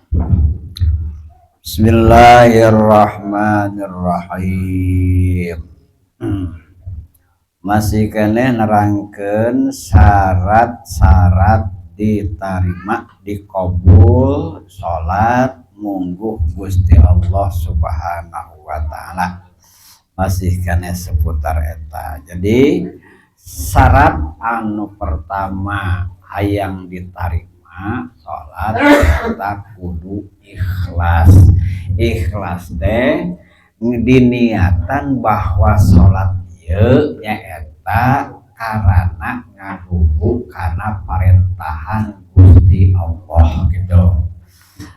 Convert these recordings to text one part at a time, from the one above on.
Bismillahirrahmanirrahim. Masih keneh nerangkeun syarat-syarat diterima, dikabul salat mungguh Gusti Allah Subhanahu wa taala. Masih keneh seputar eta. Jadi syarat anu pertama hayang ditarima salat eta kudu ikhlas. Ikhlas teh diniatan bahwa salat ieu nyaeta karana ngagugu kana parentahan Gusti Allah gitu.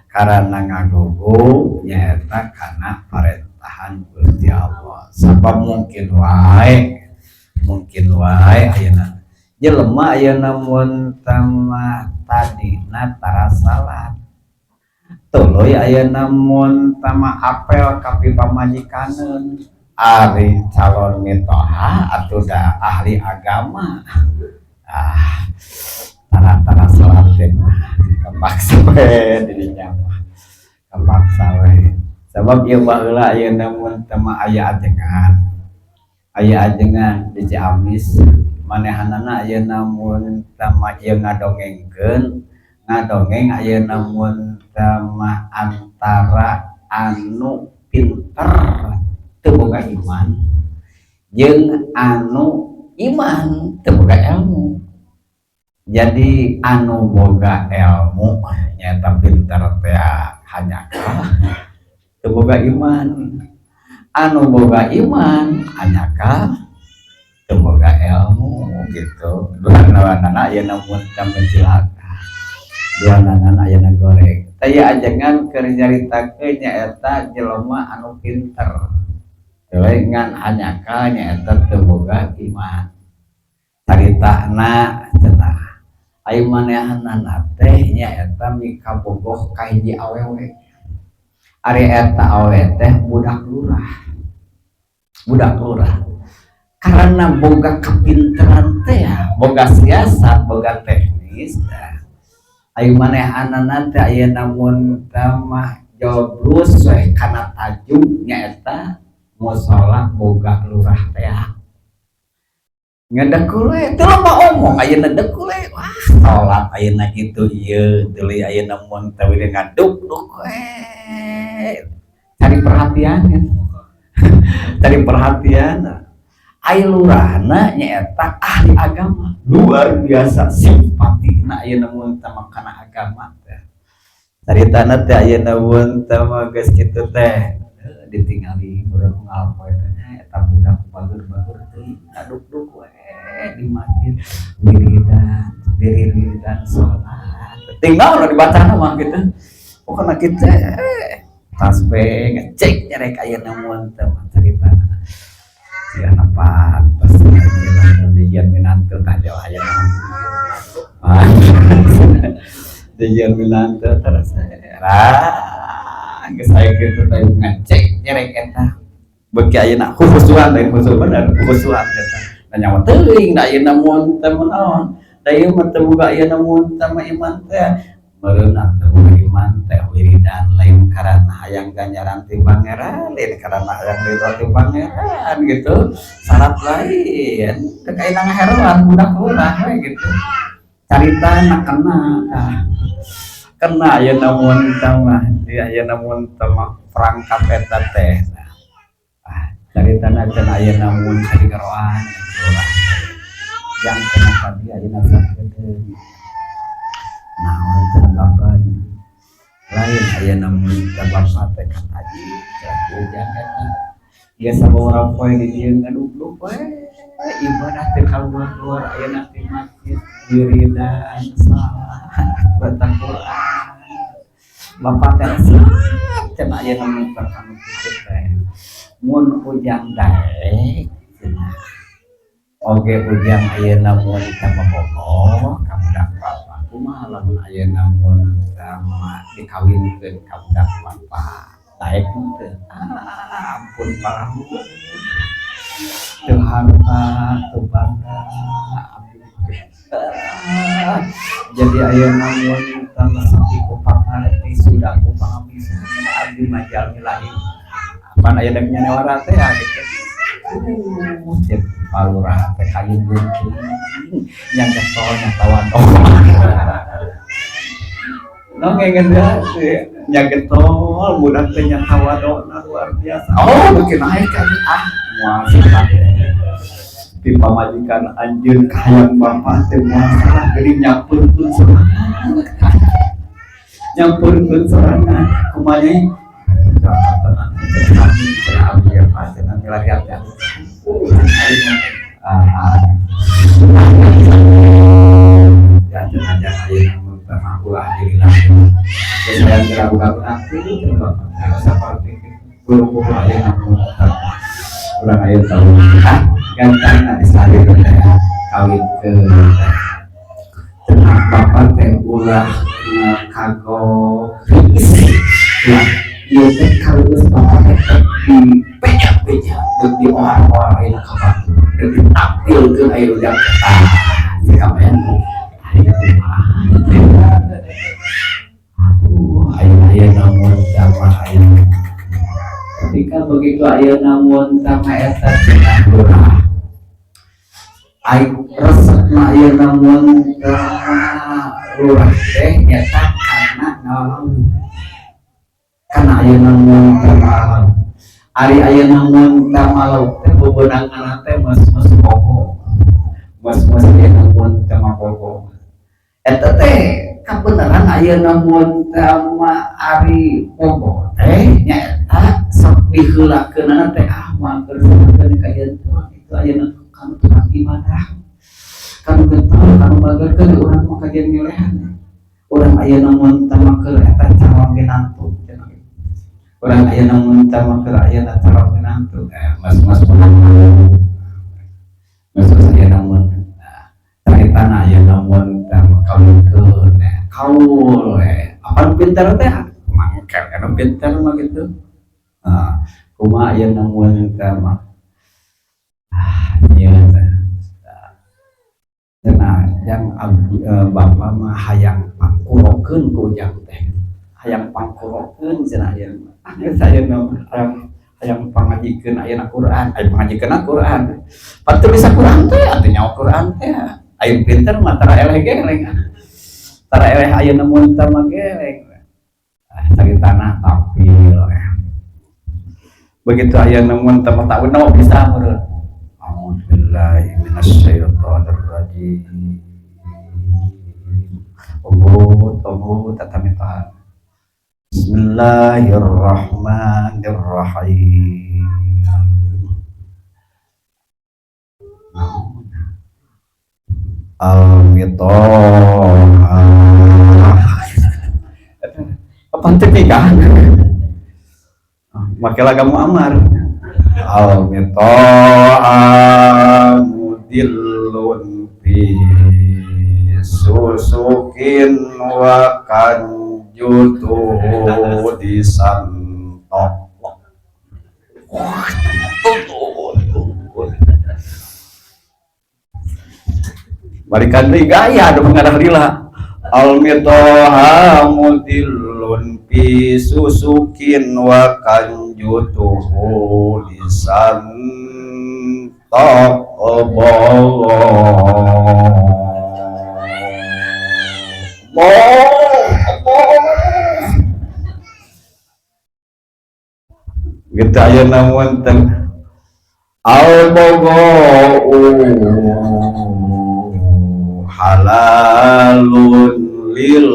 Karana ngagugu nyaeta kana parentahan Gusti Allah. Sabab mungkin wae ayeuna jelema ayeuna mun tamah tadina tara salat, tuluy ayeuna mun tamah apel ka pipamajikaneun, ari calon mitoha atuh da ahli agama, ah, tara-tara salat teh mah kapaksa we dirinya mah, kapaksa we. Sabab ieu baheula ayeuna mun teu mah aya ajengan di Ciamis, manehanana ayeuna mun teu mah ieu ngadongengkeun, ngadongeng ayeuna mun teu mah antara anu pinter teu boga iman jeung anu iman teu boga ilmu. Jadi anu boga ilmu nyaeta pinter teh hanjakal teu boga iman, anu boga iman hanjakal teu boga ilmu gitu. Dua-duana ayeuna mun teu cilaka, dua-duana ayeuna goreng. Tah, ieu ajengan keur nyaritakeun nyaeta jelema anu pinter tuluy ngan hanjakal nyaeta teu boga iman. Caritana cenah ai manehanana teh nyaeta mikabogoh ka hiji awewe. Ari eta awewe teh budak lurah, budak lurah. Karena boga kapinteran teh, boga siasat, boga teknis. Ai manehanana teh ayeuna mun mah joblus we kana tajuk nyaeta musala boga lurah teh, ngedekul we, teu loba omong. Ayeuna dekul we, wah, salat ayeuna kitu ieu, tuluy ayeuna mun teh ngaduk-duk we, cari perhatian gitu, cari perhatian. Ai lurahna nyaeta ahli agama, luar biasa simpatina ayeuna mun teh kana agama teh. Caritana teh ayeuna mun teh mah geus kitu teh ditingali urang unggal poe teh eta budak bager-bager teuing, ngaduk-duk we di masjid, wiridan, wiridan salat, tinggal dibacana mah gitu. Pokokna kitu tasbih ngecek nyerek. Ayeuna mun teh mah caritana sia pantes ayeuna mun dijieun minantu tah jauh, ayeuna dijieun minantu. Terus lah geus aya kitu teh ngecek nyerek eta beuki ayeuna khusuan, lain khusus, bener khusuan eta. Da nyawa teuing da ayeuna mun teh naon da ieu mah teu boga ayeuna mun teh mah iman teh meureun teu boga iman teh, wiridan lain karana hayang ganjaran ti Pangeran, lain karana hayang ridho ti Pangeran gitu, syarat lain dek ayeuna ngaheroan budak lurah we gitu. Caritana kena tah, kena ayeuna mun teh mah di ayeuna mun teh mah perangkap eta teh. Ah, caritana cenah ayeuna mun tadi geroan lurah yang kena tadi ayeuna sakedeung naon cenah bapak, lain ayeuna mun teh bapak teh kataji ujang eta biasa sababaraha poe di dieu ngaduk-duk we ibadah teh kaluar-keluar ayeuna ti masjid, wiridan, salat, baca Quran. Bapak teh resep cenah ayeuna mun teh anu kitu teh mun ujang daek cenah oge ujang ayeuna mun teh bogoh ka budak bapak, kumaha lamun ayeuna mun teh mah dikawinkeun ka budak bapak, daek henteu? Ah, ampun, Pak. Teu harta teu banda abdi. Jadi ayeuna mun sapi ku pangarti sudah ku pangamisa abdi mah jalmi lain. Apan aya dek nyanewara teh ya gitu. Cek palurah teh kayu gunting yang getol nya tawado. No ngengen nya getol budak teh nya tawadona luar biasa. Oh, beuki naik kan ah moal salah. Ti pamajikan anjeun kahayang bapak teh moal salah geuning nyampeurkeun sorangan. Nyampeurkeun sorangan kumaha nyai? Ieu teh kaleueus bapak teh di beja-beja deuk di oar-oar ayeuna ka batur deuk ditampilkeun aya ujang tah si kabayan aya kumaha teh. Aduh, ayeuna mun tama ayeuna ketika begitu ayeuna mun tama eta cenah lurah ai resepna ayeuna mun tama lurah teh nyata kana ngalamun kana ayeuna mun tama ari ayeuna mun tama lauk teh bebenangan teh mas-mas bogo mas-mas ayeuna mun tama bogo eta teh kabeneran ayeuna mun tama ari bogo teh nyaeta sok diheulakeunana teh ah mah keur saeukeun ka ieu itu ayeuna kanu tukang ibadah kanu getol kanu bagerkeun urang mah kajian ngelehan urang ayeuna mun tama keur eta calon minantu urang ayeuna mun tama keur ayeuna calon minantu mas-mas mas-mas ayeuna mun caritana ayeuna mun tama kawinkeun kaul apan pinter teh mangkel kana pinter mah kitu nah kumaha ayeuna mun tama ah ieu teh nah yang bapak mah hayang pangkurokeun ku ujang teh hayang pangkurokeun cenah ayeuna geus ayeuna hayang pangajikeun ayeuna Quran aya pangajikeun Quran pan teu bisa Quran teh atuh nyawa Quran teh aya pinter mah tara eleh geleng tara eleh ayeuna mun teh mah geleng ah caritana tampil begitu ayeuna mun teh mah tauna bisa meureun. A'udzubillahi minasyaitonir rajim. Ogut ogut tatamitahan. Bismillahirrahmanirrahim. Al-mitohah. Apaan teh nikah? Make lagam Muammar. Al-mitohah mudillun fi susukin wa kanjutuhu disantok. Balikan deui gaya anu mengarah lila. Al-mitoha mudillun fi susukin wa kanjutuhu disantok. Gitu ayeuna mun teh al-bogou halalun lil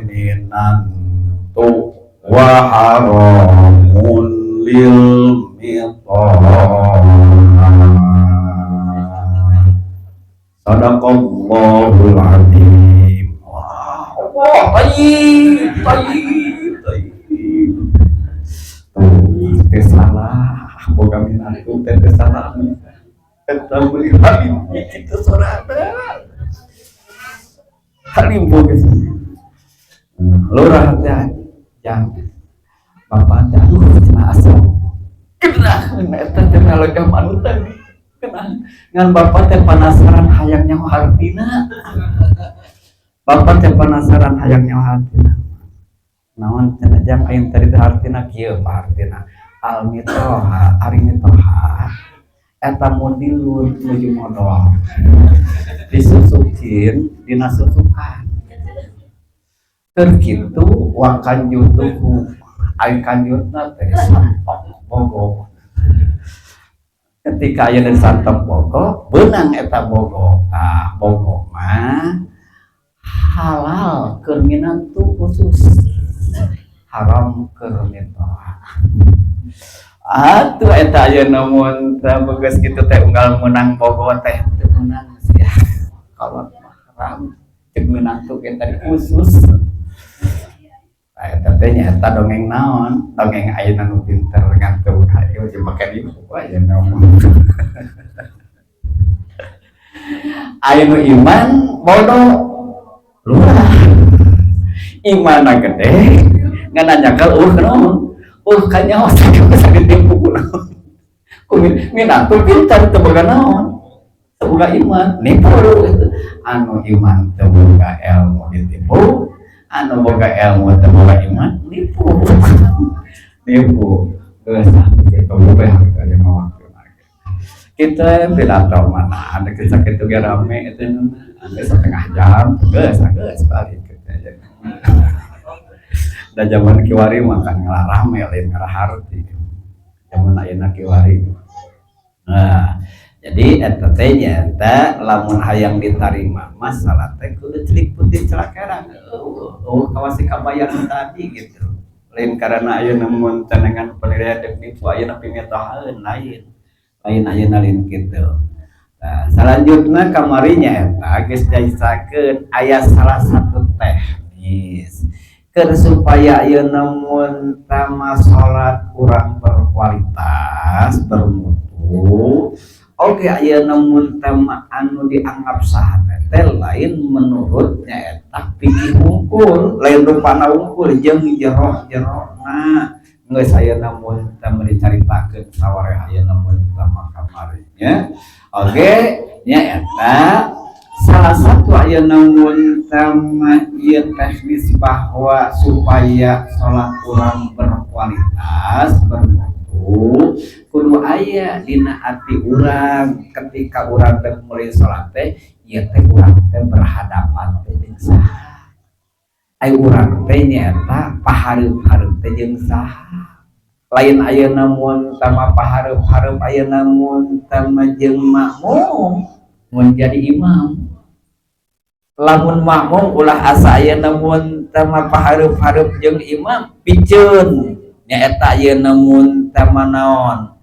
minantu wa haramun lil mitohah. Sadaqallahul azim. Wah, Allah, tayyib, tayyib, tayyib. Tuh, teh salah, boga minantu teh salah. Eta meuli halim kitu sorana. Halim boga. Lurah teh jang. Bapak teh aduh cenah asa. Genah eta teh legam anu tadi. Kenang ngan bapak teh penasaran hayang nyaho hartina. Bapak teh penasaran hayang nyaho hartina. Naon cenah, Jang, aing tadi teh hartina kieu? Pak, hartina al mitoha, ari mitoha eta mudilun nuju modol disusukin dina susukan keur kitu wa kanjutuhu, ari kanjutna teh santok bogo. Ketika aya di santok bogo, beunang eta bogo. Tah, bogo mah halal keur minantu khusus, haram keur mitoha. Atuh eta ayeuna mun teh beges kitu teh, unggal meunang bogo teh teu meunang sia, kolot mah haram ceuk minantu ge tadi khusus. Nah, eta teh nyaeta dongeng naon? Dongeng ayeuna nu pinter ngantuk hayu jeung make nipu ayeuna mah. Aya nu iman bodoh lurah. Imanna gede ngan nyanyakel euweuh naon? Euweuh kanyaho sakit ditipu ku naon? Ku minantu pintar teu boga naon? Teu boga iman, nipu gitu. Anu iman teu boga ilmu ditipu, anu boga ilmu teu boga iman nipu. Nipu. Geus kitu we aya waktu. Kita pidato mana ada kisah kitu ge rame itu ada setengah jam geus geus balik gitu. Da zaman kiwari mah kan ngalarame, lain ngaraharti zaman ayeuna kiwari. Nah, jadi eta teh nyaeta lamun hayang ditarima mah salat teh kudu celik putih celak herang. Euweuh kawasi kabayar tadi gitu. Lain karena ayeuna mun tenengan penilaian deuk nipu ayeuna pimitohaeun, lain. Lain ayeuna, lain kitu. Nah, selanjutnya kamari nyaeta geus diajarkeun aya salah satu teknis keur supaya ayeuna mun tama salat kurang berkualitas, bermutu. Oke, ayeuna mun tema anu dianggap sah teh lain menurut nyaeta fikih wungkul, lain rupana wungkul jeung jero-jerona. Geus ayeuna mun tema dicaritakeun saware ayeuna mun tema kamari nya. Oke, nyaeta salah satu ayeuna mun tema ieu teknis bahwa supaya salat urang berkualitas, bermutu, kudu aya dina ati urang ketika urang dek mulai salat teh, ieu teh urang teh berhadapan teh jeung saha, ai urang teh nyaeta pahareup-hareup teh jeung saha. Lain ayeuna mun tama pahareup-hareup ayeuna mun tama jeung makmum mun jadi imam. Lamun makmum ulah asa ayeuna mun tama pahareup-hareup jeung imam piceun nyaeta ayeuna mun tama naon,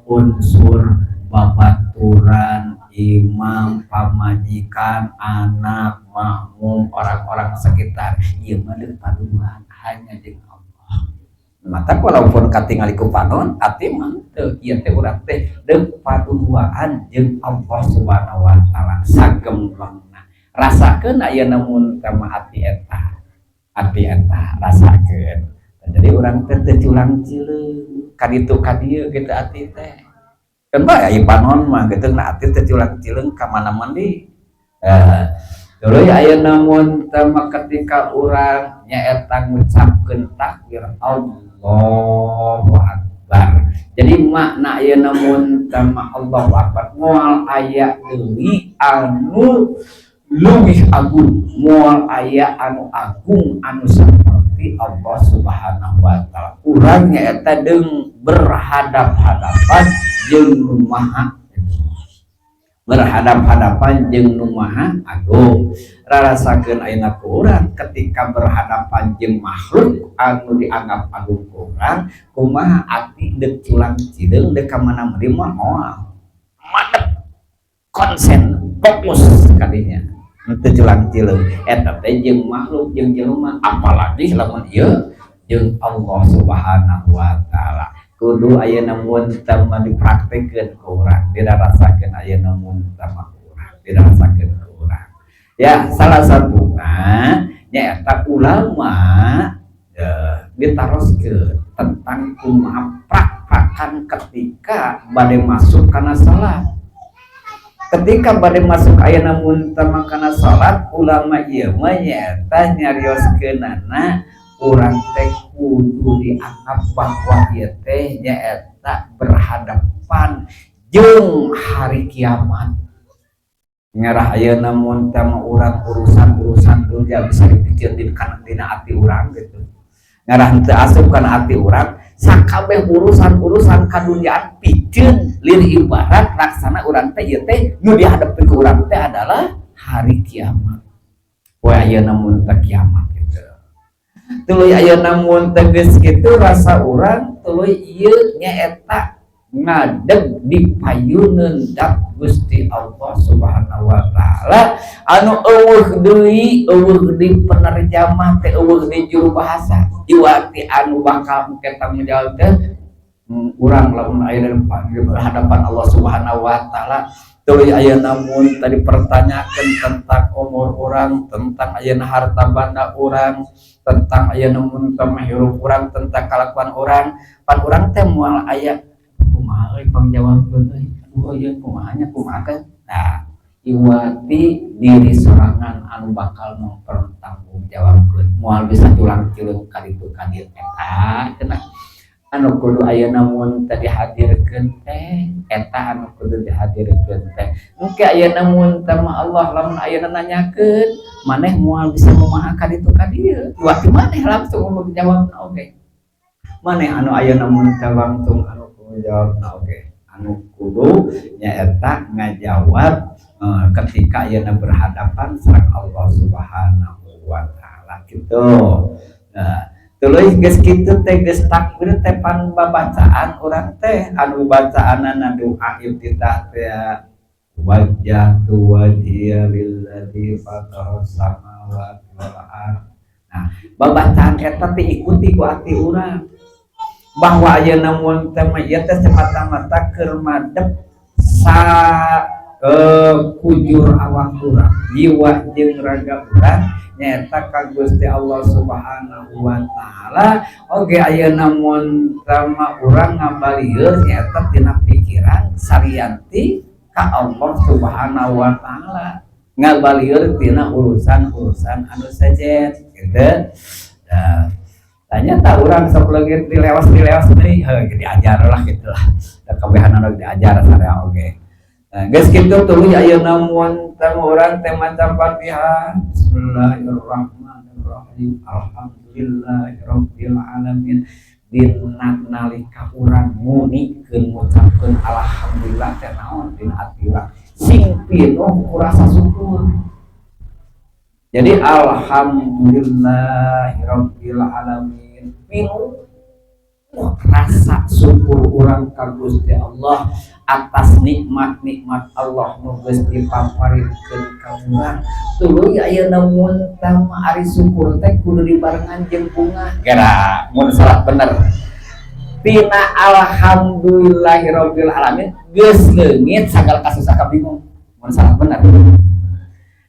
unsur babaturan, imam, pamajikan, anak, makmum, orang-orang sekitar. Ieu mah deuk paduan hanya jeung Allah. Mata walaupun katingali ku panon, ati mah teu, ieu teh urang teh deuk paduaan jeung Allah Subhanahu wa taala sagemblengna. Rasakeun ayeuna mun tama ati eta. Ati eta rasakeun. Jadi urang teh teu culang cileung ka ditu ka dieu gitu ati teh. Kan bae aya panon mah gitu, nah ati teh culang cileung ka mana mandi. Dulu ya ayeuna mun tama ketika urang nyaeta ngucapkeun takbir Allahu Akbar. Jadi makna ayeuna mun tama Allahu Akbar, moal aya deui anu leuwih agung, moal aya anu agung anu seperti Allah Subhanahu wa taala. Urang nyaeta deung berhadap-hadapan jeung nu maha, berhadap-hadapan jeung nu maha agung. Rarasakeun ayeuna ku urang ketika berhadapan jeung makhluk anu dianggap agung ku urang, kumaha ati deuk culang cileung, deuk ka mana deui mah moal. Madep, konsen, fokus kadinya. Teu culang cileung. Eta teh jeung makhluk, jeung jelema, apalagi lamun ieu jeung Allah Subhanahu wa taala. Kudu ayeuna mun teu dipraktekeun ku urang, dirarasakeun ayeuna mun teu ku urang, dirasakeun ku urang. Ya, salah satuna nyaeta ulama ditaroskeun tentang kumaha prak-prak dibacakan ketika bade masuk kana salat. Ketika bade masuk ayeuna mun kana salat, ulama ieu mah nyaeta nyarioskeunana urang teh kudu dianggap bahwa ieu teh nyaeta berhadapan jeung hari kiamat. Ngarah ayeuna mun teh urang urusan-urusan dunia bisa dipikir di kana dina ati urang gitu. Ngarah teu asup kana ati urang sakabeh urusan-urusan kadunyaan, piceun lir ibarat laksana urang teh ieu teh nu dihadapi ku urang teh adalah hari kiamat. Poe ayeuna mun teh kiamat gitu. Tuluy ayeuna mun teh geus kitu rasa urang, tuluy ieu nyaeta ngadeg di payuneun dat Gusti Allah Subhanahu wa taala anu euweuh deui, euweuh di penerjemah teh, euweuh di juru bahasa. Iwati anu bakal engke tanggung jawab teh urang lamun aya di hadapan Allah Subhanahu wa taala. Tuluy ayeuna mun tadi pertanyakan tentang umur urang, tentang ayeuna harta banda urang, tentang ayeuna mun teh hirup urang, tentang kalakuan urang, pan urang teh moal aya kumaha euy pangjawabkeun euy, aduh ieu kumaha nya, kumaha kan. Nah, iwati diri sorangan anu bakal mempertanggungjawabkeun, moal bisa culang-cileung ka ditu ka dieu. Eta cenah anu kudu ayeuna mun teh dihadirkeun teh, eta anu kudu dihadirkeun teh. Engke ayeuna mun teh mah Allah lamun ayeuna nanyakeun maneh moal bisa kumaha ka ditu ka dieu. Iwati maneh langsung jawabna oge, maneh anu ayeuna mun teh langsung anu kudu jawabna oge, anu kudu nyaeta ngajawab ketika ayeuna berhadapan sareng Allah Subhanahu wa taala gitu. Nah, tuluy geus kitu teh, geus takbir teh, pan babacaan urang teh anu bacaanana doa iftitah teh, wajjahtu wajhiya lilladzi fataras samawati wal ard. Nah, babacaan eta teh ikuti ku ati urang bahwa ayeuna mun teh mah ieu teh semata-mata keur madep sa kujur awak urang, jiwa jeung raga urang nyaeta ka Gusti Allah Subhanahu wa taala. Oge ayeuna mun tama urang ngabalieur nyaeta tina pikiran salianti ka Allah Subhanahu wa taala, ngabalieur tina urusan-urusan anu sejen gitu. Nah, tanya tak urang sok leungit dilewas dilewas deui heuh, diajar lah gitu lah da, kabehanana diajar sarea oge. Nah, geus kitu tuluy ayeuna mun teh urang teh maca Fatihah, bismillahirrahmanirrahim, alhamdulillahirabbil alamin. Dina nalika urang ngunikeun ngucapkeun alhamdulillah teh naon dina ati urang sing pinuh ku rasa syukur. Jadi alhamdulillahirabbil alamin, pinuh rasa syukur urang ka Gusti Allah atas nikmat-nikmat Allah nu geus dipaparinkeun ka urang. Tuluy ayeuna mun tah ari syukur teh kudu dibarengan jeung bungah. Gera mun salat bener tina alhamdulillahirabbil alamin geus leungit sagala kasusah kabingung mun salat bener.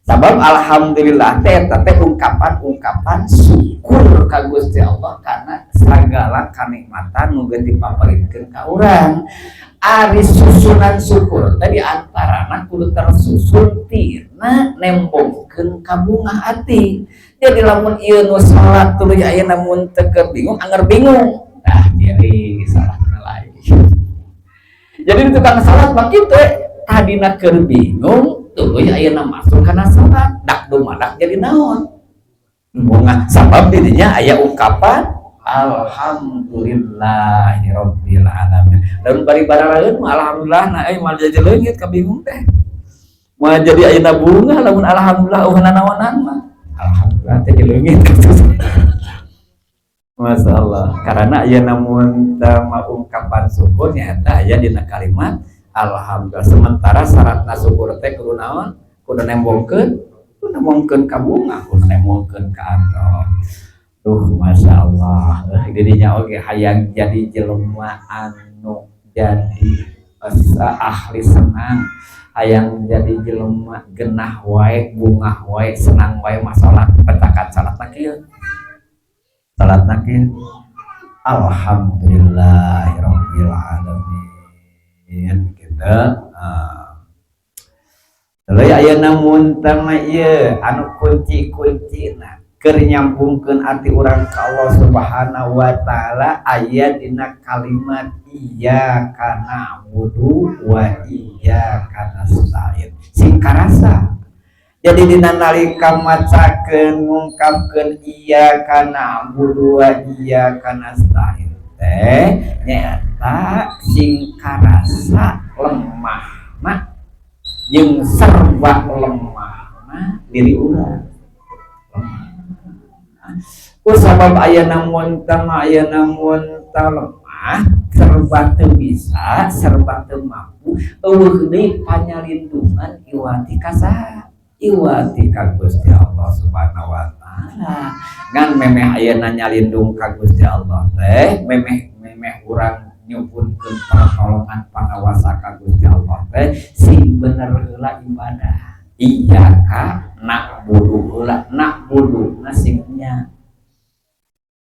Sabab alhamdulillah teh eta teh ungkapan-ungkapan syukur ka Gusti Allah karena segala kanikmatan nu geus dipaparinkeun ka urang. Ari susunan syukur tadi antarana kudu tersusun tina nembongkeun kabungah ati. Jadi lamun ieu nu salat tuluy ayeuna mun teu keur bingung, anger bingung. Nah, jadi salatna lain. Jadi tukang salat mah kitu, tadina keur bingung tuluy ayeuna masuk kana salat dak dumadak jadi naon bungah, sabab didinya aya ungkapan alhamdulillahirabbil alamin. Dan bari bararaeun mah alhamdulillah na euy moal jadi leungit kabingung teh, moal jadi ayeuna bungah lamun alhamdulillah eueuh nanaonan mah, alhamdulillah teh leungit. Masya Allah, karena ayeuna mun mah ungkapan syukur nyaeta aya dina kalimat alhamdulillah. Sementara syaratna syukur teh kudu naon? Kudu nembongkeun, kudu nembongkeun ka bungah, kudu nembongkeun ka ato. Duh, masya Allah, didinya oge hayang jadi jelema anu jadi ahli senang, hayang jadi jelema genah wae, bungah wae, senang wae masalah petakan salat kieu. Salat kieu. Alhamdulillahirabbil Rabbil alamin gitu. Lalu aya namun tama ieu anu kunci-kuncina keur nyambungkeun ati urang ka Allah Subhanahu wa taala aya dina kalimat iyyaka na'budu wa iyyaka nasta'in. Sing karasa. Jadi dina nalika macakeun ngungkapkeun iyyaka na'budu wa iyyaka nasta'in teh nyaeta sing karasa lemahna jeung serba lemahna diri urang. Ku sabab aya namun tama aya namun ta lemah, serba teu bisa, serba teu mampu, euweuh deui panyalindungan iwati ka saha? Iwati ka Gusti Allah Subhanahu wa taala. Ngan memeh ayeuna nyalindung ka Gusti Allah teh, memeh memeh urang nyuhunkeun pertolongan pangawasa ka Gusti Allah teh sing bener heula ibadah. Iyyaka na'budu heula, na'budu na sing nya.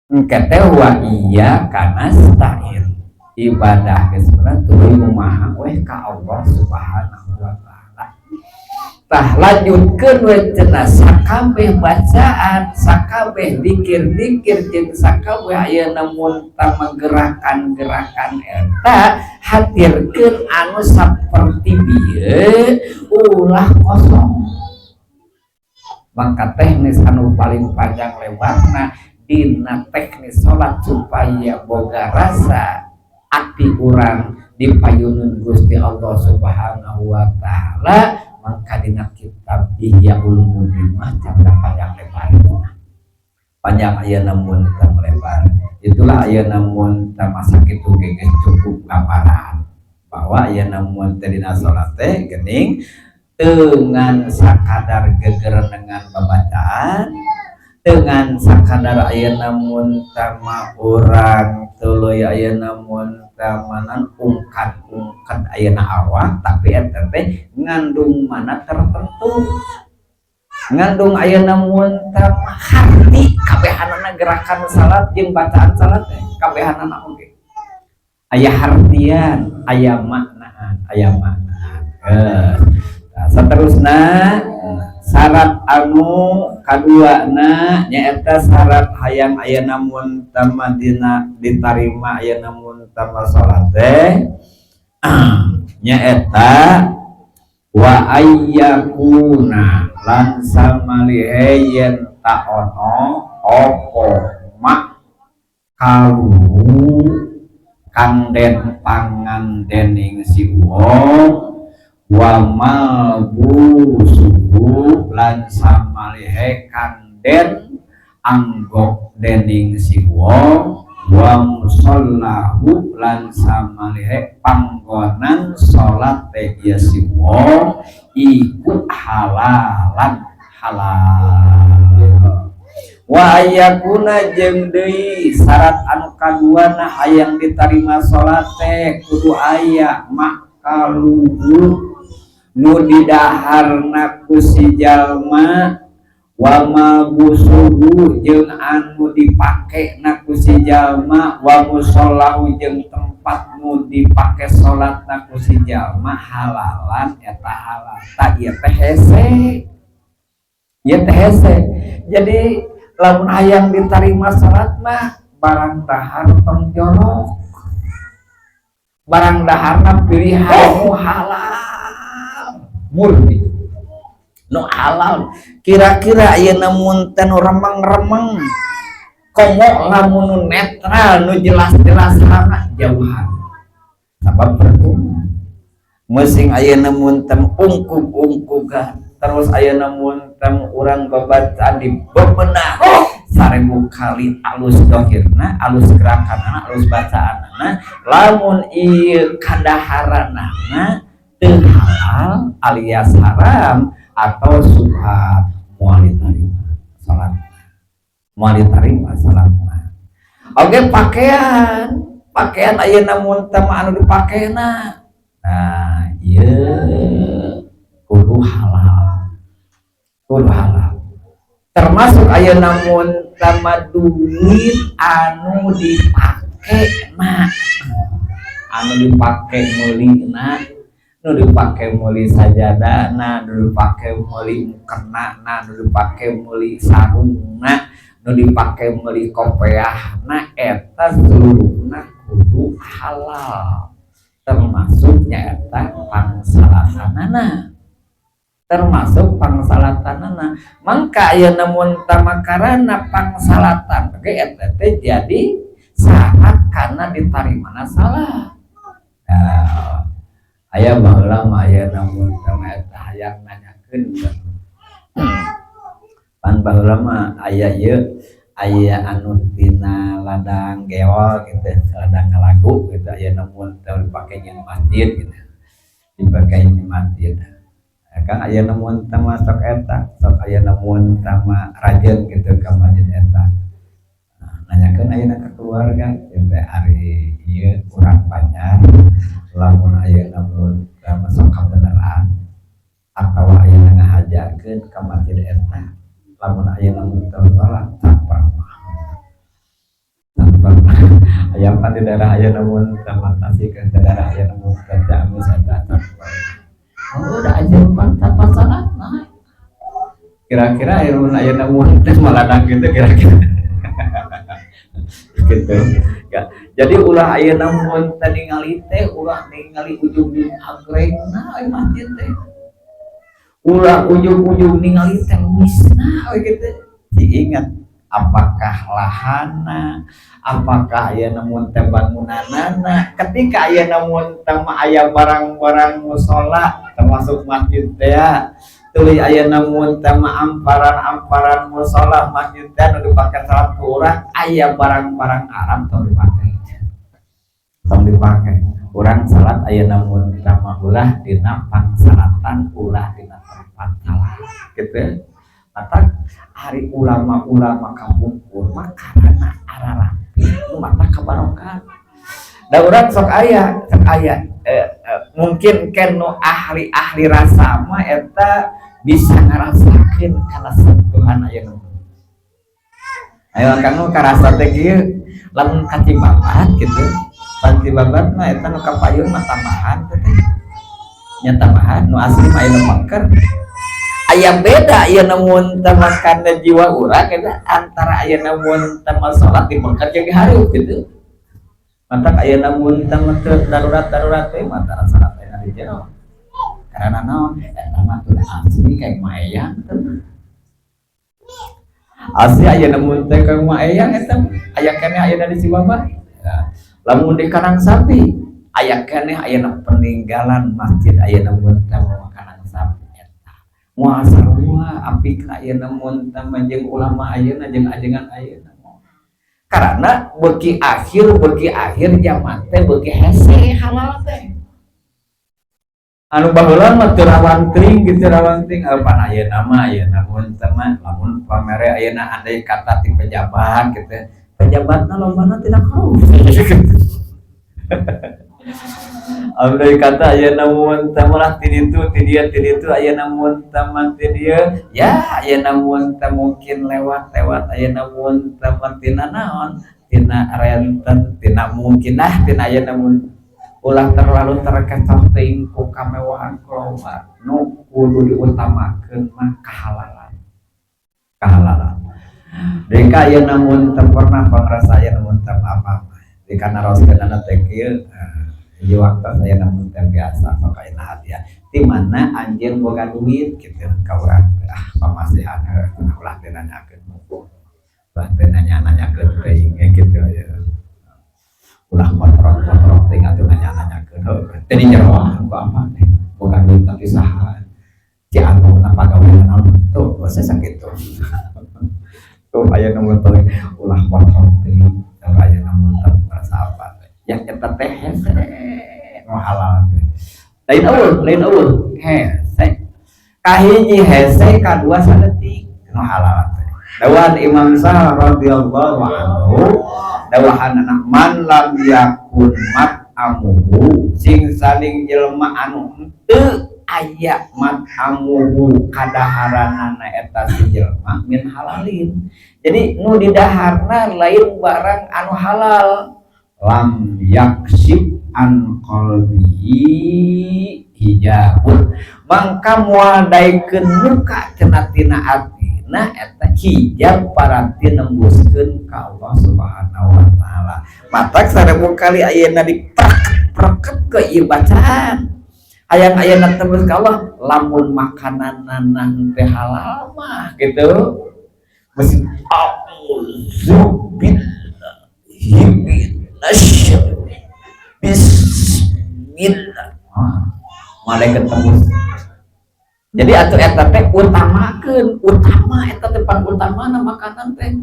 Engke teh wa iyyaka nasta'in. Ibadah geus bener tuluy kumaha weh ka Allah Subhanahu wa taala. Tah lanjutkeun we cenah sakabeh bacaan, sakabeh dikir-dikir jeung sakabeh ayeuna mun gerakan-gerakan eta hatirkeun anu saperti bieu ulah kosong. Maka teknis anu paling panjang lebarna dina teknis salat supaya boga rasa ati urang dipayunun Gusti Allah Subhanahu wa taala, maka dina kitab Ihya Ulumuddin mah panjang lebar, panjang ayeuna mun lebar. Itulah ayeuna mun masa kitu geus cukup gambaran bahwa ayeuna mun teh dina salat teh geuning dengan sakadar gegerenengan babacaan, dengan sakadar ayeuna mun tama urang tuluy ayeuna mun tamanan ungkan-ungkan ayeuna awak, tapi eta teh ngandung mana tertentu, ngandung ayeuna mun tama hati kabehanana gerakan salat jeung bacaan salat teh kabehanana oge aya hartian, aya maknaan, aya maknaan. Nah, seterusna syarat anu kaduana nyaeta syarat hayang ayeuna mun tama dina ditarima ayeuna mun tama salat teh nyaeta wa ayyakuna lan samalihe yen ta ono opo makalu kang den pangan dening si wong wa malbusuhu lan samalihe kang den anggok dening si wong wa musallahu lan samalihe panggonan salat teh ieu si wong iku halalan halal. Wa ayakuna jeung deui syarat anu kaduana hayang ditarima salat teh kudu aya makaluhu nu didaharna ku si jalma wa malbusuhu jeung anu dipake na ku si jalma wa musallahu jeung tempat nu dipake salatna ku si jalma halalan eta halal. Ta ieu teh hese, ieu teh hese. Jadi lamun hayang ditarima salat mah barang dahar tong jorok, barang daharna pilihan nu halal murni, nu halal. Kira-kira ayeuna mun teh nu remeng-remeng komo lamun nu netral nu jelas-jelas haramna jauhan, sabab percuma musing ayeuna mun teh ungkug-ungkugan terus. Ayeuna mun teh urang babacaan di bebenah 1000 kali, alus dohirna, alus gerakanana, alus bacaanana, lamun ieu kadaharanana teu halal alias haram atau subhat, moal ditarima salat, moal ditarima salatna. Oke, pakaian, pakaian ayeuna mun teh anu dipakena, nah ieu kudu halal, kudu halal. Termasuk ayeuna mun tama duit anu dipake, nah Anu dipake meulina, nu dipake meuli sajadana, nu dipake meuli mukenana, nu dipake meuli sarungna, nu dipake meuli kopeahna, eta seluruhna kudu halal, termasuk nyaeta pangsalatanana, termasuk pangsalatanana. Mangka ayeuna mun tamakarana pangsalatan ge eta teh jadi syarat kana ditarimana salat. Nah, aya baheula mah aya namun tama eta hayang nanyakeun pan baheula mah aya ieu, aya anu tina ladang geol gitu, ladang ngalagu gitu, aya namun teu dipake jeung masjid gitu, dipake di masjid ya kan. Aya namun tama sok eta sok aya namun tama rajeun gitu ka masjid eta. Nah, nanyakeun ayeuna ka keluarga gitu, ari ieu urang Banjar lamun aya namun tama sok kabeneran atawa ayeuna ngahajakeun ka masjid eta, lamun aya namun teu salat tanpa tanpa aya pan di daerah aya namun tama Tasik, ke daerah aya namun teu Ciamis eta tanpa. Oh, udah aja pan tanpa salat. Nah, kira-kira aya mun aya namun teh maladang gitu, kira-kira gitu ya. Jadi ulah aya namun teh ningali teh, ulah ningali ujung-ujung agrengna aya masjid teh, ulah ujung-ujung ningali teh wisna we gitu. Diingat apakah lahana, apakah aya namun teh bangunanana. Ketika aya namun teh mah aya barang-barang musola termasuk masjid teh ya, tuluy aya namun teh mah amparan-amparan musola masjid teh nu dipake salat ku urang aya barang-barang haram, tong dipake, tong dipake. Urang salat aya namun teh mah ulah dina pangsalatan, ulah dina tempat salat gitu. Matak ari ulama-ulama kapungkur mah karena ararapi nu mata kabarokan. Da urang sok aya mungkin ken nu ahli-ahli rasa mah eta bisa ngarasakeun kana sentuhan aya nu. Ayo kan nu karasa teh kieu, lamun ka Cibabat gitu. Pan Cibabat mah eta nu kapayun mah tambahan teh nya, tambahan, nu asli mah aya nu pengker. Aya beda aya namun teh kana jiwa urang eta antara aya namun teh salat di pengker jeung di hareup gitu. Matak aya namun teh teu darurat-darurat teh mah tara salat aya di jero. Karena naon? Eta mah teu asli kayak mayang teh. Asli aya namun teh ka eyang eta aya keneh ayeuna di Cibabat. Ya. Lamun di Karang Sapi aya keneh ayeuna peninggalan masjid aya namun teh Karang Sapi eta. Moal sarua apik ayeuna mun teh jeung ulama ayeuna jeung ajengan ayeuna. Karena beuki akhir zaman teh beuki hese halal teh. Anu baheula mah teu rawan teuing gitu, rawan teuing pan ayeuna mah ayeuna mun teh mah lamun pamere ayeuna andai kata ti pejabat gitu, pejabatna lobana tidak korupsi. Andai kata ayeuna mun teh mah ti ditu ti dieu ti ditu ayeuna mun teh mah ti dieu ya, ayeuna mun teh mungkin lewat-lewat ayeuna mun teh mah tina naon, tina renten, tina mungkin ah tina ayeuna mun ulah terlalu terkecoh teuing ku kamewahan keluar. Nu kudu diutamakeun mah kahalalan, kahalalan. Deka ayeuna mun teu pernah pangrasa ayeuna mun teu apa-apa dika naroskeunana teh kieu hiji waktu ayeuna mun teu biasa sok ayeuna hadiah di mana anjeun boga duit gitu ka urang, ah pamasihan heuh, ulah teu nanyakeun, ulah teu nanya-nanyakeun teuing gitu ya, ulah kotorok-kotorok teuing atuh nanya-nanyakeun heuh teh di jero ku apa teh boga duit tapi saha ci anu na pagawean naon tuh saya sakitu tuh. Aya nu teh ulah kotorok teuing, aya nu teu merasa apa teh yang eta teh hese nu halal teh lain eueuh, lain eueuh hese. Kahiji hese, kadua sadetik nu halal teh. Dawan Imam Sah radhiyallahu anhu, dawahanana man lam yakun mat'amuhu, sing saling jelema anu henteu aya mat'amuhu kadaharanana eta si jelema min halalin, jadi nu didaharna lain barang anu halal, lam yaksib. an qalbihi hijabun, mangka moal daekeun muka cenah tina atina eta hijab paranti nembuskeun ka Allah Subhanahu wa taala. Matak 1000 kali ayeuna dipreket-preket ke ieu bacaan, hayang ayeuna tembus ka Allah, lamun makanan teh halal mah gitu mesti auzu billahi minasy bismillah, malaikat tembus. Jadi atuh eta teh utamakeun, utama eta teh pan utamana makanan teh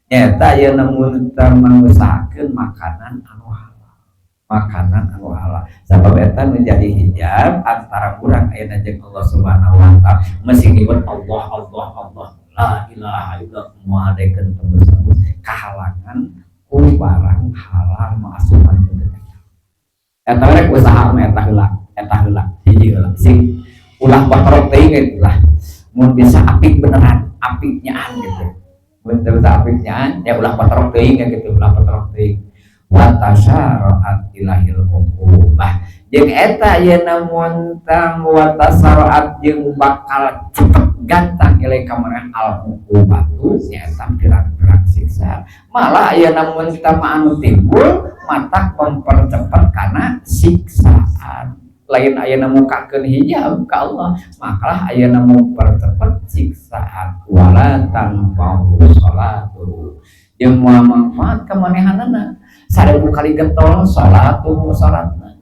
nyata ayeuna mun mangusahakeun makanan anu halal, makanan anu halal, sabab eta menjadi hijab antara urang ayeuna jeung Allah Subhanahu wa taala. Meskipun Allah Allah Allah, la ilaha illallah, moal daekeun tembus-tembus kahalangan ku barang halal asupan teu. Eta rek usaha mah eta heula, eta heula hiji heula, sing ulah batorok teuing lah. Mun bisa apik beneran, apik nyaan gitu. Mun teu bisa apik nyaan ya ulah batorok teuing gitu, ulah batorok teuing. Wa tasyara'at ilahil uqubah, jeung eta ayeuna mun tang wa tasyara'at jeung bakal cepet gantang ilai ka maneh al uqubatu, nyaeta pirang-pirang siksa. Malah ayeuna mun tama anu timbul matak mempercepat karena siksaan lain ayeuna mukakeun hijab ka Allah, makalah ayeuna mempercepat siksaan. Wala tanfa'u sholatu, jeung moal manfaat ka manehanana 1000 kali getol sholatu salatna,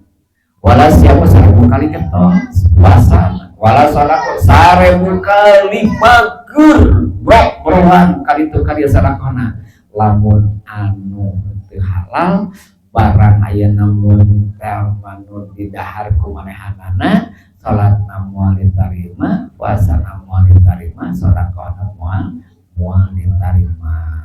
wala siamu 1000 kali getol puasana, wala sholatu 1000 kali mager brok brohan kali itu kali sadaqahna, lamun anu teu halal barang ayeuna mun nu didahar ku manehanana, salatna moal ditarima, puasana moal ditarima, sedekahna moal moal ditarima.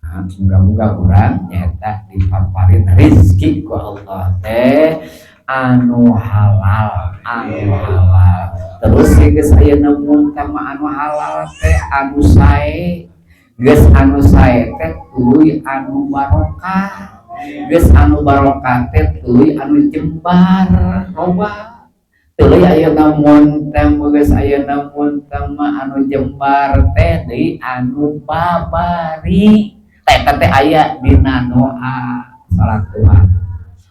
Nah, moga-moga urang nyaeta dipaparin rezeki ku Allah teh anu halal, anu halal. Terus geus ayeuna mun tama anu halal teh anu sae, geus anu sae teh tuluy anu barokah, geus anu barokah teh tuluy anu jembar loba. Tuluy ayeuna mun teh geus ayeuna mun tama anu jembar teh deui anu babari. Eta teh aya dina doa salat doa,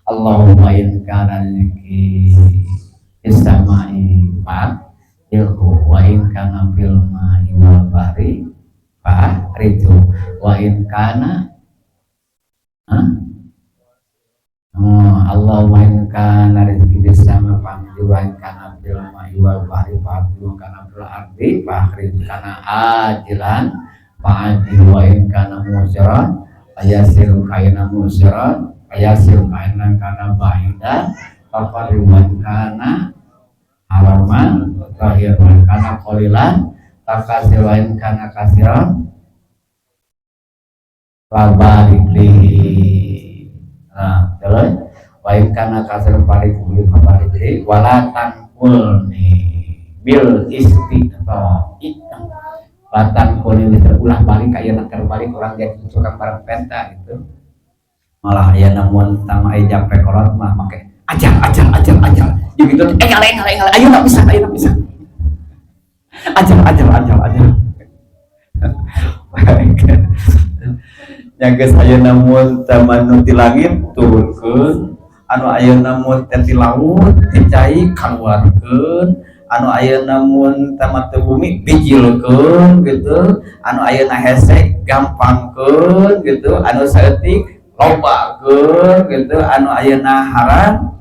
Allahumma in kana rizqi fis samai fa ilhu, wa in kana fil ma'i wal bahri fa ridhu, wa in kana. Oh, Allahumma in kana rizqi fis samai fa wa in kana fil ma'i wal bahri fa wa kana fil ardi fa kana ajilan fa'ajil, wa in kana musiran ayasir kaina musiran ayasir kaina kana ba'idan faqarrib, wa kana haraman tahir, wa kana qalilan takasir, wa in kana kasiran fabarik li. Nah, terus wa in kana kasiran fabarik li, fabarik li, wala tanqulni bil istiqta latan kuning, ulah balik kayak terbalik orang jadi tukang barang penta gitu. Malah aya namun tama aya jampe kolot mah make ajal ajal ajal ajal gitu, engal engal engal, ayo nak bisa, ayo nak bisa, ajal ajal ajal ajal. Yang geus ayeuna mun tama nu ti langit turunkeun, anu ayeuna mun teh ti laut ti cai kaluarkeun, anu ayeuna mun tama teu bumi bijilkeun gitu, anu ayeuna hese gampangkeun gitu, anu saeutik lobakeun gitu, anu ayeuna haram,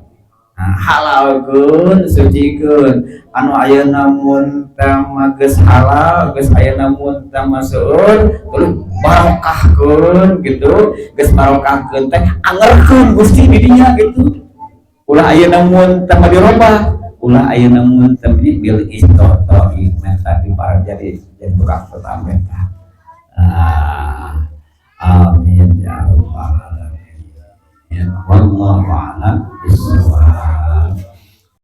nah, halalkeun, sucikeun, anu ayeuna mun tama geus halal, geus ayeuna mun tama seueur tuluy barokahkeun gitu, geus barokahkeun teh angerkeun Gusti di dinya gitu. Ulah ayeuna mun tama dirobah, ulah ayeuna mun tama bil istotoi menta di para jadi tukang petang menta. Ah, amin ya rabbal alamin. Wallahu a'lam bissawab.